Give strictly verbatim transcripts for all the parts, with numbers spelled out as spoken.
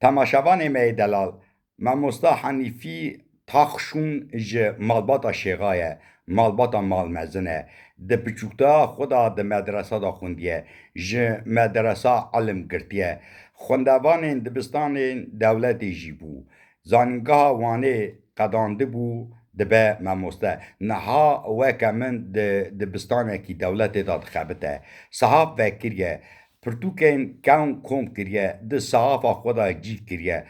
Temaşevanê me yê delal, Mamosta Hanîfî Taxşûn ji malbata Şêxa ye, malbata Malmezin e. Di piçûkteya xwe de di medresa de xwindiye, ji medresa ilim girtiye. Xwendevanên dibistanên dewletê jî bû. Zanîngeha Wanê qedandibû, dibe mamoste. Niha weke min di dibistanekî dewletê de dixebite. Sehaf vekiriye. Pirtûkên kewn kom kiriye, di sehafa xwe de cî kiriye.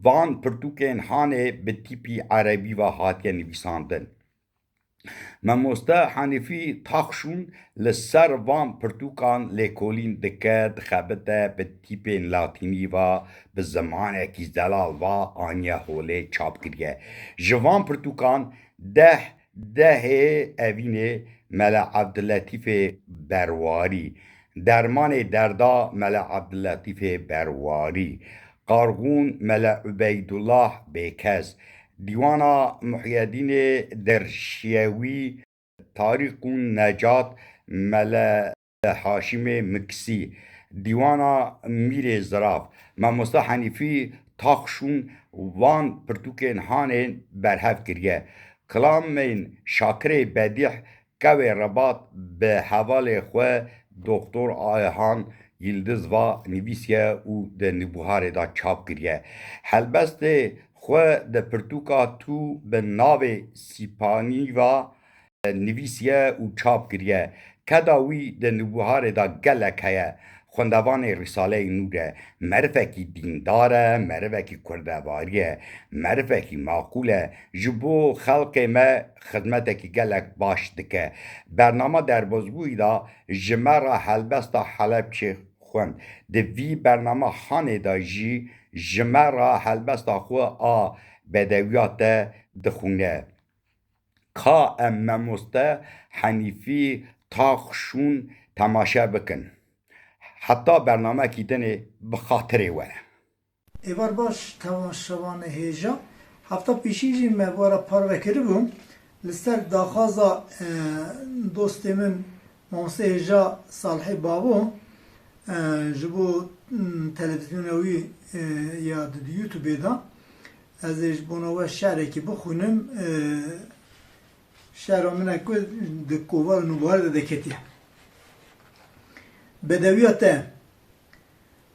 Van pirtûkên hanê bi tîpî erebî ve hatiye nivîsandin. Mamoste Hanîfî Taxşûn li ser van pirtûkan lêkolîn dike, dixebite, bi tîpên latînî ve, bi zimanekî zelal ve aniye holê çap kiriye. Ji van pirtûkan deh dehê evînê Mele Evdiletîfê Berwarî, Dermanê Derda Mele Evdiletîfê Berwarî, Qarxûn Mele Ubeydullah Bêkes, Dîwana Muhyedînê Derşiyewî, Tarîqûn Necat Mele Haşimê Miksî, Dîwana Mîrê Zirav, Mamoste Hanîfî Taxşûn van pirtûkên hanên berhev kiriye. Kilamên Şakirê Bedîh Kewê Rebat bi hevalê xwe Doktor Ayhan Yildiz va nivîsiye û di Nûbuharê de çap kiriye. Helbestê xwe di pirtûka Tû bi navê Sîpanî va nivîsiye û çap kiriye. Keda wî di Nûbuharê de gelek heye. Xwendevanê Rîsaleyê Nûr e. Merivekî dîndar e, merivekî kurdevarî ye, merivekî maqûl e. Ji bo xelkê me xizmetekî gelek baş dike. Bernama derbazbûyî de ji me re helbesta Helebçê xwend. Di vî bernama hanê de jî ji me re helbesta xwe a bedewiya te dixwîne. Ka em Mamoste Henîfî Taxşûn temaşe bikin. Heta bernamekî dinê bi xatirê we. Êvar baş, temaşevanê hêja. Hefta pêşî jî me wara parve kiribû. Li ser daxwaza, e, dostê min, Mamoste Hêja Salihê Bavo, e, ji bo, m, televîzyona wî, e, ya di, di YouTubeê de, ez ê ji bona we şe'rekî bixwînim. E, şe'ra min e ku di kovar û nûbarê de deketiye. Bedewiya te.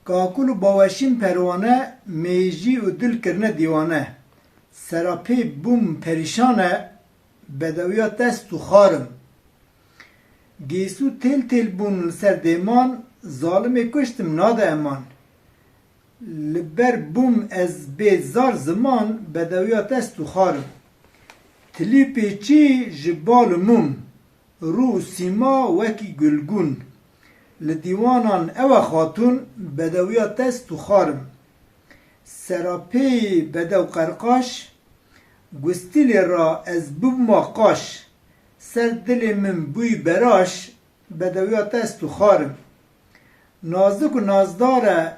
Kakul û Baweşîn perwane, mêjî û dil kirine dîwane. Serapê bûm perîşan e, bedewiya te stûxar im. Gêsû têl têl bûn li ser dêman, zalimê kuştim nade eman. Li ber bûm ez bê zar ziman, bedewiya te stûxar im. Tilî pêçî ji bal û mûm, rû û sîma wekî gulgûn. Li dîwanan ew e xatûn, bedewiya te stûxar im. Serapêyî bedew qerqaş, gustîlê ra ez bibûma qaş. Ser dilê min bûyî beraş, bedewiya te stûxar im. Nazik û nazdar e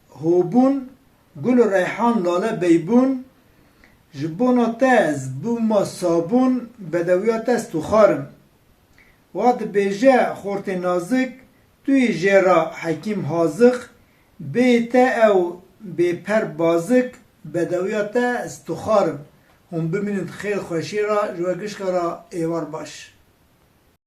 hobûn, gul û reyhan lale beybûn, ji bona te ez bûma sabûn, bedewiya te stûxar im. Wa dibêje xortê nazik, tu yî jê re hekîm hazik, bê te ew bê per bazik, bedewiya te stûxar im. Hûn bimînin di xêr xweşiyê re, ji we gişka re êvar baş.